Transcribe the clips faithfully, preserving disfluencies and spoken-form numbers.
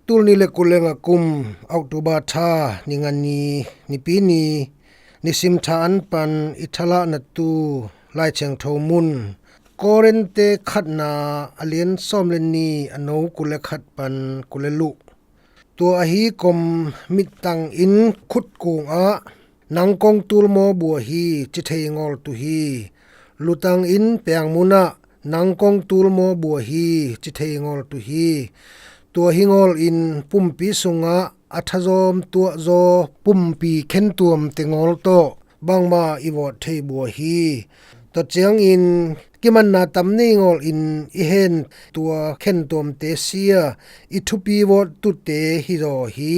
Tul ni le kul le nga kum October tha ni nga ni, nipi ni, nisim tha an pan i thalahna tu Lai Thiangtho mun Korinte khatna a lian sawm le ni, a no kul le khat pan kul le luh. Tua ahi kom mittang in khut kung ah, "Nang kong tulmaw bua hi," ci thei ngawl tu hi. Lutang in piangmun ah, "Nang kong tulmaw bua hi," ci thei ngawl tu hi. Tua hi ngawl in pumpi sungah a thazawm tuahzaw pumpi khentuamte ngawl tawh bangmah i vawt thei bua hi. Tua ciangin kimanna tam nei ngawl in i hen tua khentuamte sia i thupi vawt tute hi zaw hi.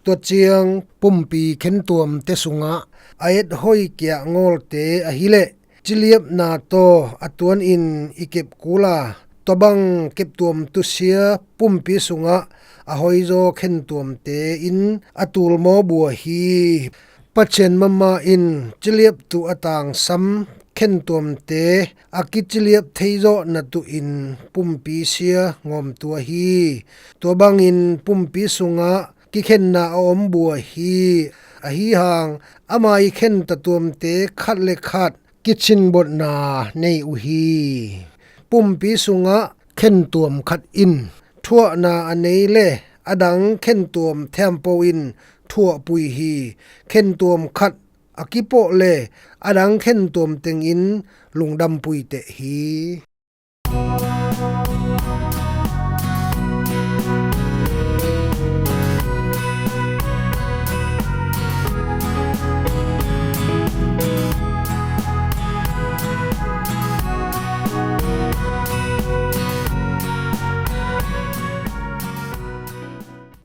Tua ciang pumpi khentuamte sungah a et hoi kiah ngawlte ahileh ciliapna tawh a tuan in i kep kul a, tua bang keptuam tusia pumpi sungah a hoizaw khentuamte in a tulmaw bua hi. Pathian mahmah in ciliap tu a tangsam khentuamte a kiciliap theizawh na tuh in pumpi sia ngawm tua hi. Tua bangin pumpi sungah kikhenna a om bua hi. Ahi hang ama i khen tatuamte khat le khat kichinbotna nei uh hi. Pumpi sungah khentuam khat in thuahna a nei le adang khentuam thempo in thuahpui hi. Khentuam khat a kipawh le adang khentuam tengin lungdampui teh hi.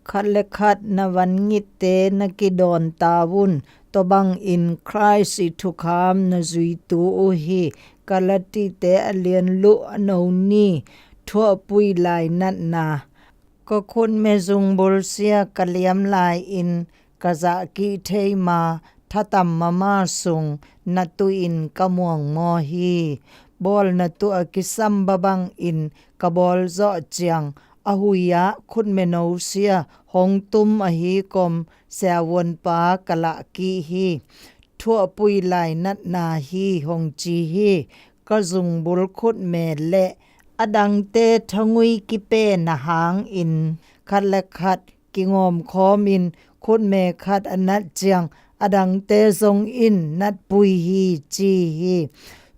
Khat le khat na van ngitte na kidawn ta un. Tua bangin Khrist i thukham na zuitu uh hi. Galatite a lian luh a no ni. Thuahpui lainatna. Ka khutme zungbul sia ka liam lai-in ka zahkih thei ma, thatam mama sung na tuh in ka muangmaw hi. Bawlna tuh a kisam babangin ka bawl zawh ciang a hui-ah khutmeno sia hong tum ahi kom siavuanpa ka lahkih hi. Thuahpui lainatna hi hong ci hi. Ka zungbul khutme le adangte thangui kipe na hangin khat le khat kingawmkhawmin khutme khat a nat ciang adangte zong in natpui hi ci hi.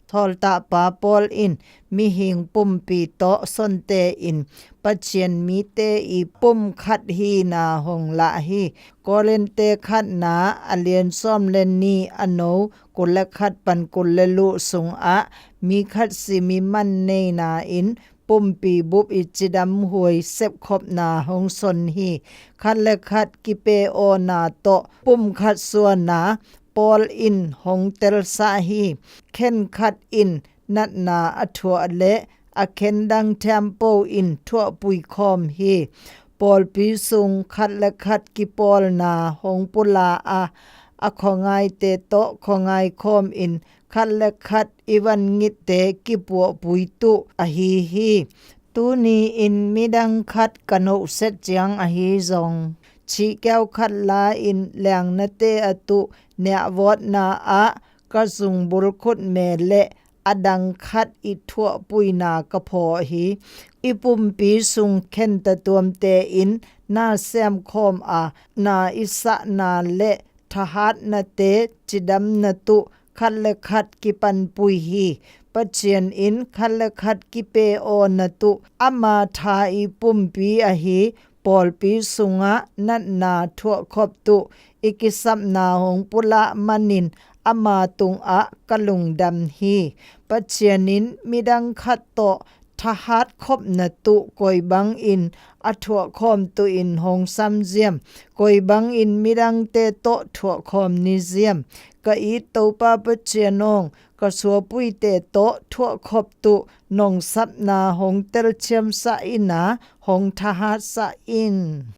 Thawltahpa Paul in mihing pumpi tawh sonte in Pathian mite i pum khat hina hong lah hi. Korinte khatna a lian sawm le ni a no kul le khat pan kul le luh sungah mi khat si mi man neina in pumpi bup i cidam huai sepkhopna hong son hi. Khat le khat kipe awna tawh pum khat suana Paul in hong telsah hi. Khen khat in natna a thuah le a khen dang thempo in thuahpui khawm hi. Pawlpi sung khat le khat kipawlna hong pula a, a khuangaite tawh khuangai khawmin khat le khat i van ngitte kipuahpui tuh ahi hi. Tuni-in midang khat ka nohset ciang ahi zong, cihkeu khat la-in lengnate a tuh niahvawtna ah ka zungbul khutme le adang khat i thuahpuina ka phaw hi. I pumpi sung khentatuamte in na semkhawm a, na i sahna le thahatnate cidamna tuh khat le khat kipanpui hi. Pathian in khat le khat kipe awna tuh ama tha i pumpi ahi pawlpi sungah natna thuahkhop tuh i kisapna hong pulah manin ama tungah ka lungdam hi. Pathian in midang khat tawh thahat khopna tuh koi bangin a thuahkhawm tuh in hong sam ziam, koi bangin midangte tawh thuahkhawm ni ziam. Ka it Topa Pathian awng, ka suapuite tawh thuahkhop tuh nong sapna hong telthiamsah in a hong thahatsah in.